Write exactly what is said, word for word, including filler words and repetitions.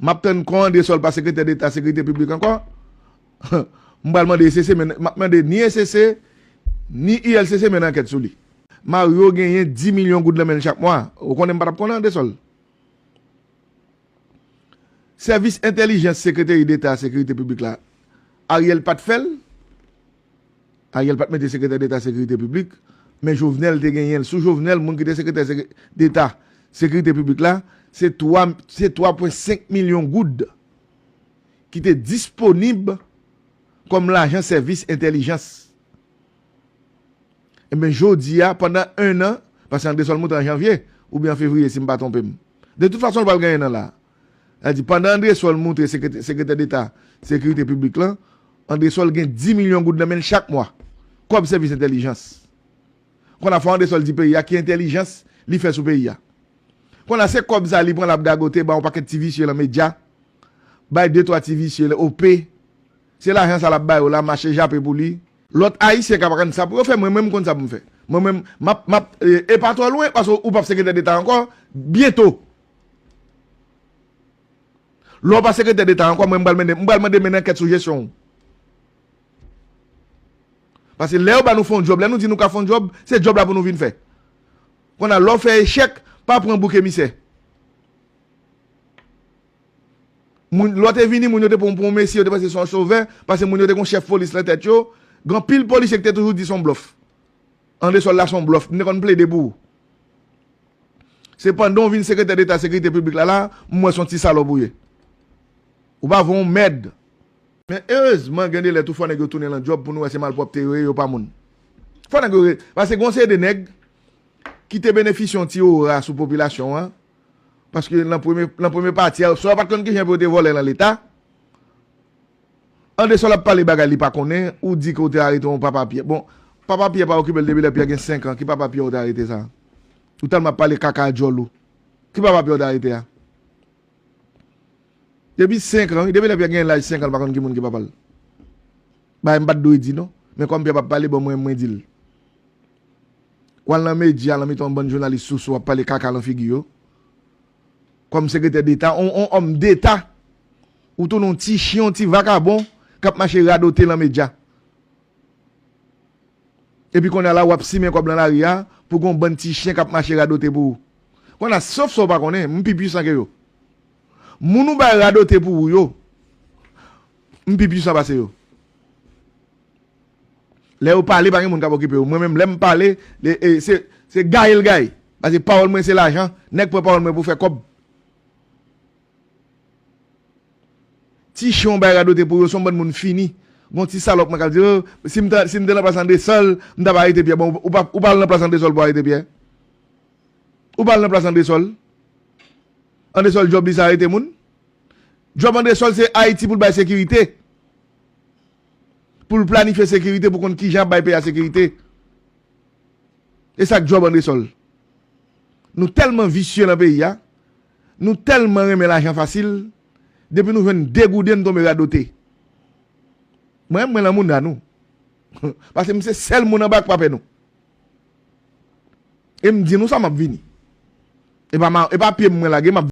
M ap tann kò Andrésol pa sekretè deta sekirite piblik ankò. M pral mande E C C, men m ap mande ni E C C, ni U L C C mennen ankèt sou li. Mario genyen dis milyon goud nan men l chak mwa. Ou konnen m pa t ap konnen Andrésol. Sèvis entèlijans Sekreteri Deta Sekirite Piblik la, Ariel pa t fè l. Ariel pa t mete sekretè deta sekirite piblik, men Jovenel te genyen l. Sou Jovenel, moun ki te sekretè seke-, deta sekirite piblik la, se twa, se twa pwen senk milyon goud ki te disponib kòm lajan sèvis entèlijans. Ebyen, jodi a, pandan en an, paske Andrésol monte an janvye oubyen an fevriye, si m pa twonpe m. De tout fason, l pral gen en an la. Sa di, pandan Andrésol monte sekretè, sekretè deta sekirite piblik lan, Andrésol gen dis milyon goud nan men l chak mwa. Kòb sèvis entèlijans. Konn a fò Andrésol di peyi a ki entèlijans li fè sou peyi a. Konn a se kòb sa li pran l ap gagote, ba yon pakèt ti visye lan medya. Bay de twa ti visye lan O P. Se lajan sa l ap ba yo la, mache jape pou li. Lòt Ayisyen ka pa konn sa pou yo fè, mwen menm m konn sa pou m fè. Mwen menm, m ap, m ap, e, e pa twò lwen, paske ou p ap sekretè deta ankò, byento. Lè w pa sekretè deta ankò, mwen m pral mande, m pral mande mennen ankèt sou jesyon w. Paske lè yo ba nou fè yon djòb, lè nou di nou ka fè yon djòb, se djòb la pou nou vin fè. Konn a lè w fè echèk, pa pran bouk emisè. Moun, lè w te vini, moun yo te pran w pou yon mesi, yo te panse se yon sovè, paske moun yo te gen yon chèf polis nan tèt yo. Gen anpil polisye ki te toujou di se yon blòf. Andrésol la se yon blòf. M te konn plede pou ou. Se pandan w vin sekretè deta sekirite piblik la la, m wè se yon ti salòp ou ye. Ou pa vo yon mèd. Men erezman, gen de lè tou fò nèg yo tounen lan djòb pou nou wè se malpwòpte yo ye, yo pa moun. Fò nèg yo re-, paske gen yon seri de nèg ki te benefisye yon ti ora sou popilasyon an, paske lan premye, lan premye pati a, sa yo pa t konn kijan pou yo te vòlè lan leta. Andrésol ap pale bagay li pa konnen, ou di ke w te arete yon Papa Pyè. Bon, Papa Pyè pa okipe l depi lè Pyè gen senk an. Ki Papa Pyè ou te arete sa? Ou tèlman ap pale kaka a djòl ou. Ki Papa Pyè ou te arete a? Depi senk an, wi, depi lè Pyè gen laj senk an, l pa konn ki moun ki papa l. Bagay m pa t dwe di non. Men kòm Pyè p ap pale, bon, mwen, mwen di l. W al nan medya, lan mitan yon bann jounalis sousou ap pale kaka lan figi yo. Kòm sekretè deta, on, on òm deta, ou tounen yon ti chen, yon ti vakabon k ap mache radote lan medya. Epi kounye a la, w ap simen kòb lan lari a pou gen yon bann ti chen k ap mache radote pou ou. Kounye a, sof sa w pa konnen, m pi pwisan ke yo. Moun ou bay radote pou ou yo, m pi pwisan pase yo. Lè yo pale, pa gen moun k ap okipe yo. Mwen menm, lè m pale, e, e, se, se gaye l gaye. Paske pawòl mwen se lajan, nèg pran pawòl mwen pou fè kòb. Ti chen w bay radote pou yo, se yon bann moun fini. Gon ti salòp mwen k ap di, "Oh, si m ta, si m te nan plas Andrésol, m t ap arete Pyè." Bon, ou pa, ou pa al nan plas Andrésol pou arete Pyè? Ou pa al nan plas Andrésol? Andrésol djòb li se arete moun? Djòb Andrésol se Ayiti pou l bay sekirite. Pou l planifye sekirite, pou konn kijan ap bay peyi a sekirite. E sa k djòb Andrésol. Nou tèlman visye lan peyi a, nou tèlman renmen lajan fasil, depi nou jwenn de gouden, nou tonbe radote. Mwen, mwen lan mounda nou. Paske m se sèl moun anba k pa pè nou. E m di nou sa, m ap vini. E pa ma-, e pa pye m mwen lage, m ap